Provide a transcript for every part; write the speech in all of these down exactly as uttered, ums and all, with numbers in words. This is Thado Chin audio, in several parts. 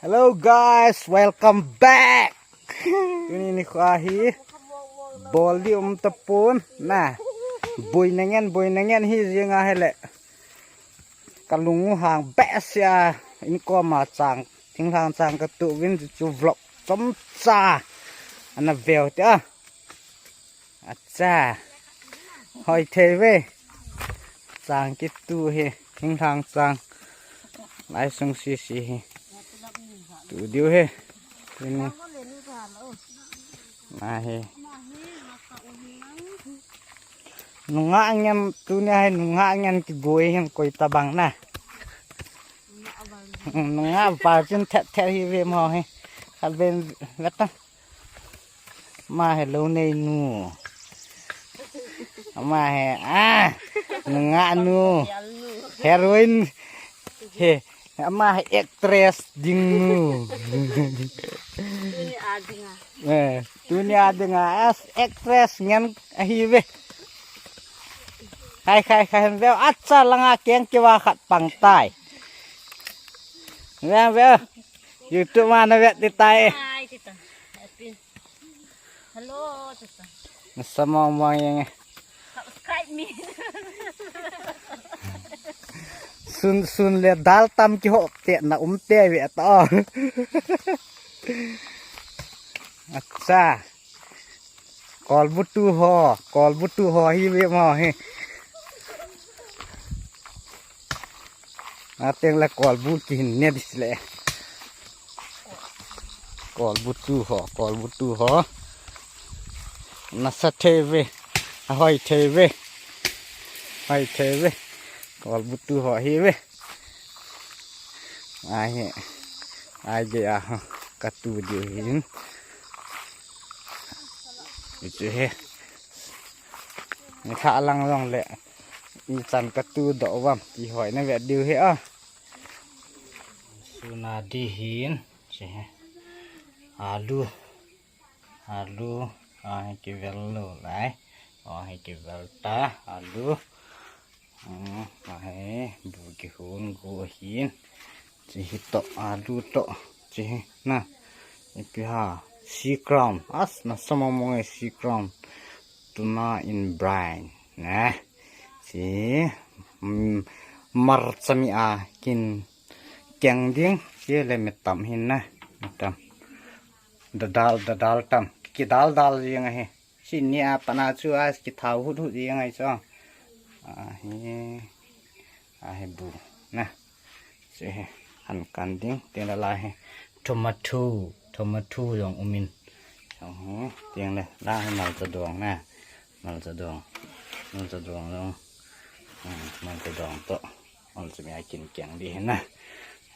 Hello guys, welcome back. Tuni nikho hi bol di um tapon na. Boina ngen, boina ngen hi jing ahile. Kalung u hang behseh a, inkom a chang, thinglhang chang katuh uvin chu vlog chomcha ana veu te a. Acha. Hoi thei ve. Chang kitu hi. Thinglhang chang. Lai sung sisi hi. Tu diu hi. Tuni. Na hi. Nungah ngen tuni hi nungah ngen kigoi hin koi tabang na. Nungah pa chin thet thet hi ve mo hi. Kha ben veta. Ama hi lou nei nu. Ama hi, ah, nungah nu. Heroine. He, ama hi actress ding nu. Eh, tuni a dinga as actress ngen ahi ve. Khai, khai, khai, ve, acha langa keng kiva khat pang tai. Ve, ve. YouTube ma na vet di tai. Hi, tita. Happy. Hello, tita. Nasa mo mo yang. Subscribe me. Sun, sun le dal tam kihop te na um te ve ta. Acha. Kolbu tu ho, kolbu tu ho hi ve mo hi. Ateng la kolbu kihin ne dis le. Kolbu tu ho, kolbu tu ho. Nasa thei ve, ahoi thei ve. Hoi thei ve. Kolbu tu ho hi ve. Ahi, ahi ge a ho, katu diu hin. Ichu he. Ni kha lang long le. Ichan katu doh vam, ti hoi na ve diu hi a. Suna di hin, che he. Alu, alu, ahi kivel lou lai. Ahi kivel ta, alu. Hmm, ahi, bu kihon go hin. Che hi to, alu to, che hi na. Ipi ha, sea crown. As na sama mo ngai sea crown. Tuna in brine. Na. Che, mm, marcha mi a kin keng ding. Che le mi tam hin na. Mi tam. Dadal, dadal tam. Kidal dal jing ahi. Sini a pana chu a kithau hut hut jing ahi chu. Ahi. Ahi bu. Na. Che he. Han kan ding. Teng le la he. Tomato. Tomato jong umin. Jong he. Teng le la he malcha dong na. Malcha dong. Malcha dong jong. Hmm, malcha dong to. Malcha mi a kin kiang di hi na.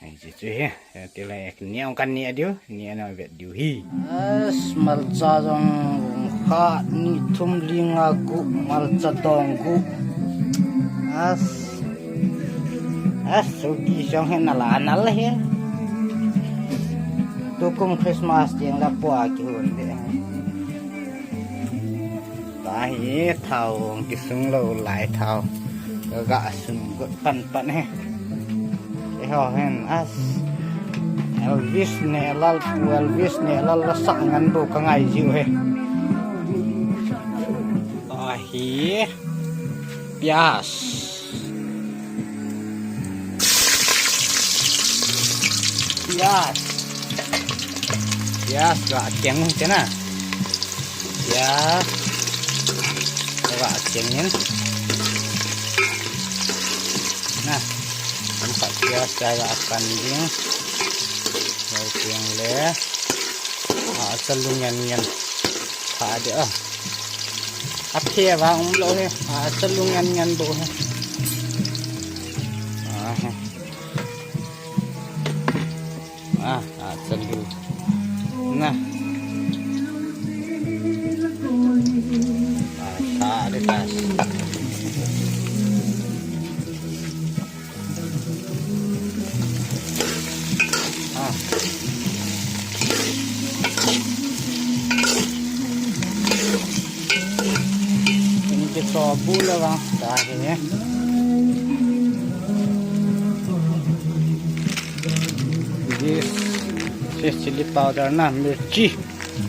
Ai, ji chu hi. Ti la ek ni ong kan ni a diu, ni a na vet diu hi. As malcha jong kha ni thum li nga gu, malcha dong gu. As. As, so ki jong hi na la na la hi. Tukum Christmas ding la pua kihon de. Tahi thao kisung lou lai thao. Ga sun got pan pan he. Eiho hin as Elvis Nehlal pu Elvis Nehlal la sak ngan bou ka ngai jiu he. Tahi. Pias. Pias. Pias ga keng te na. Pias. Ga keng in. Na. Ang pa pias ga kan ding. Ga keng le. A, acha lu ngen ngen. Pha de a. Aphe va um lou he. A, acha lu ngen ngen bou he. A, he. A, acha lu. Na. A, pha de ta. Ah. Ini kita buka lah, dah ini. This Chili powder na, mirchi,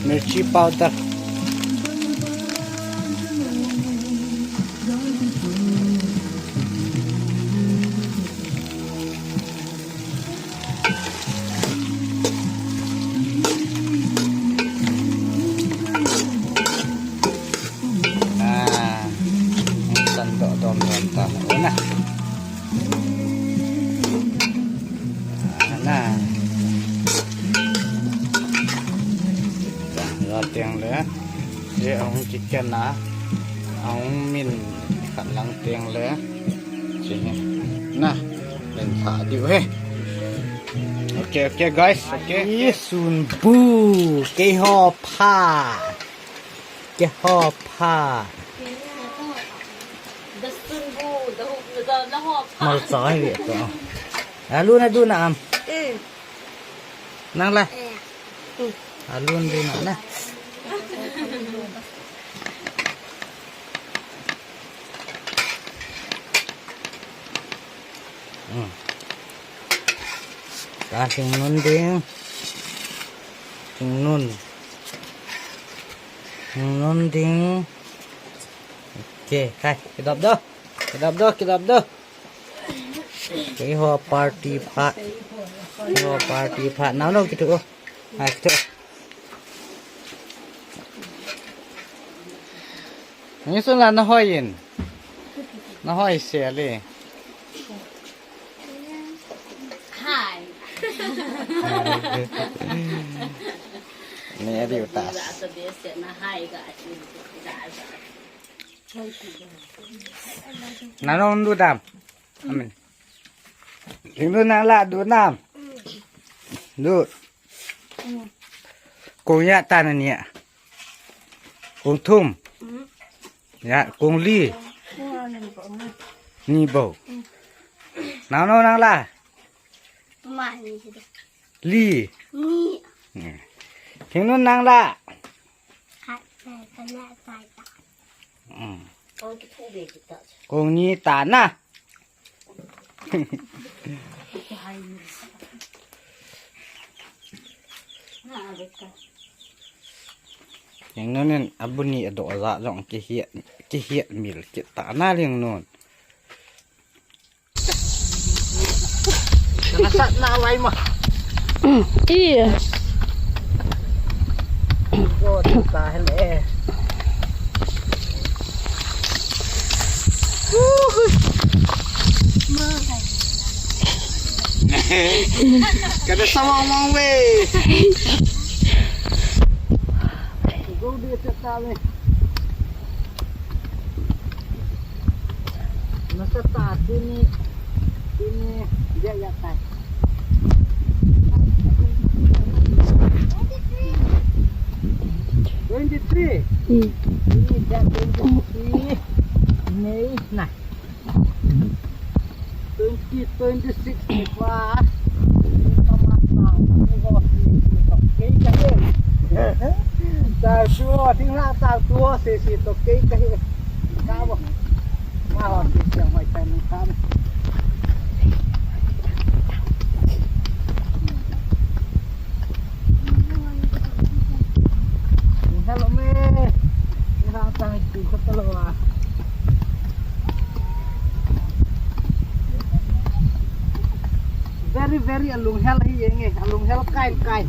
mirchi powder. Ah, tan doh dom dom ta. Ana. Ana. Ra teng le. Ye ahung kiken a. Ahung min khat lang teng le. Che hi. Na. Len pha diu he. Okay, okay, guys. Okay. Isun bu. Keiho pha. Keiho pha. Mal chai ve to. Alu na du na am. Nang la. Alu na du na na. Hmm. Ka sing nun ding. Sing nun. Sing nun ding. Okay, kai, kidop do. Kidop do, kidop do. Keiho party pha. Keiho party pha. Nao no kitu. Hai kitu. Ni sun la na hoi in. Na hoi se le. Hai. Ni a diu tas. Nano du dam. Amen. Ring du nang la du nam. Du. Kong ya ta na nia. Kong thum. Ya, kong li. Ni bo. Nang no nang la. Li. Ni. Thingnun nang la. Kong ni ta na. Thingnun in abuni ado aja jong kihiat, kihiat mil kit ta na Thingnun. Nasat na vai ma. Iya. Go ta hele. Kada sama mong we. Go dia cakap ni. Nasa ta sini, sini dia ya tai. Twenty three. Hmm. Ini dia twenty three. Mei na. Twenty twenty-six ni pa. Sa su ting la sa tu se si to kei ka he. Ka bo. Ma ho si siang mai tan ka. Hello me. Ni ha tang tu ko talo a. Very, very alung hel hi enge, alung hel kai kai.